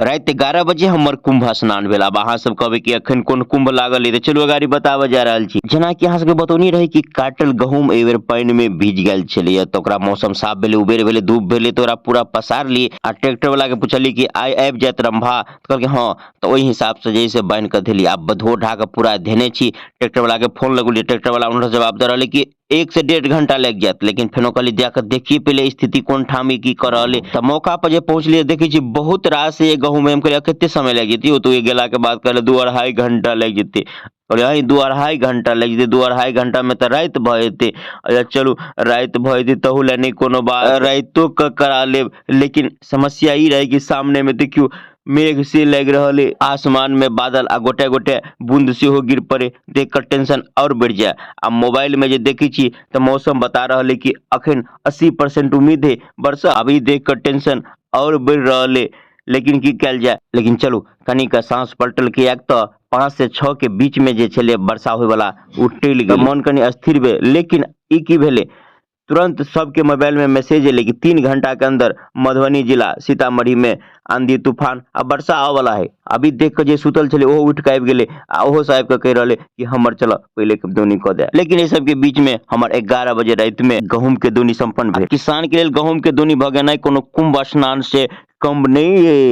राति 11 बजे हमर कुंभ स्नान भेल। आब अहाँ सब कहबै कि अखन कोन कुंभ लागल है, तऽ चलू अगाड़ी बताबऽ जा रहल छी। जेनाकि अहाँ सबके बतौनी रही कि काटल गहूम एहि बेर पानि में भीज गेल छलैया, तऽ ओकरा मौसम साफ भेलै, उबेर भेलै, धूप भेलै, तऽ ओकरा पूरा पसारली आ ट्रैक्टर वाला के पुछली कि आइ आबि जायत रंभा, तऽ कहलकै हँ, तऽ ओहि हिसाब से जे से बान्हि कऽ धेली। आब धो ढा कऽ पूरा धेने छी। ट्रैक्टर वाला के फोन लगौलियै, ट्रैक्टर वाला उम्हर जवाब दऽ रहलै कि 1 से 1.5 घंटा लागि जायत, लेकिन फेनो कहली जाकऽ देखिए पहिले स्थिति कोन ठाम ई की कऽ रहल है। तऽ मौका पर जे पहुँचलियै देखै छी बहुत रास ये गहूँम है। हम कहलियै कते समय लागि जेतै यौ, तऽ गेला के बाद कहले 2-2.5 घंटा लागि जेतै। कहलियै हँ 2-2.5 घंटा लागि जेतै, 2-2.5 घंटा में तऽ राति भऽ जेतै। अच्छा चलू राति भऽ जेतै तहू लए नहि कोनो बात, रातिो के करा लेब। लेकिन समस्या ई रहै कि सामने में देखियौ मेघ से लागि रहल है, आसमान में बादल आ गोटे गोटे बूंद सेहो गिर पड़े, देख कऽ टेंशन और बढ़ि जाय। आ मोबाइल में जे देखै छी तऽ मौसम बता रहल है कि अखन 80% उम्मीद है वर्षा। अभी देख कऽ टेंशन और बढ़ि रहल है, लेकिन की कयल जाय। लेकिन चलू कनि कऽ सांस पलटल, किएक तऽ 5 से 6 के बीच में जे छलै वर्षा होय वाला ओ टलि गेल, मन कनि स्थिर भेल। लेकिन ई की भेलै, तुरंत सबके मोबाइल में मैसेज एलै कि 3 घंटा के अंदर मधुबनी जिला सीतामढ़ी में आंधी तूफान आ वर्षा आबऽ वाला है। अभी देख के जे सुतल छलै ओहो उठि कऽ आबि गेलै आ ओहो सब आबि कऽ कहि रहलै कि हमर चलऽ पहिले के दौनी कऽ दे। लेकिन एहि सबके बीच में हमर 11 बजे राति में गहूम के दौनी संपन्न भेल। किसान के लेल गहूम के दौनी भऽ गेनाइ कोनो कुंभ स्नान से कम नहि है।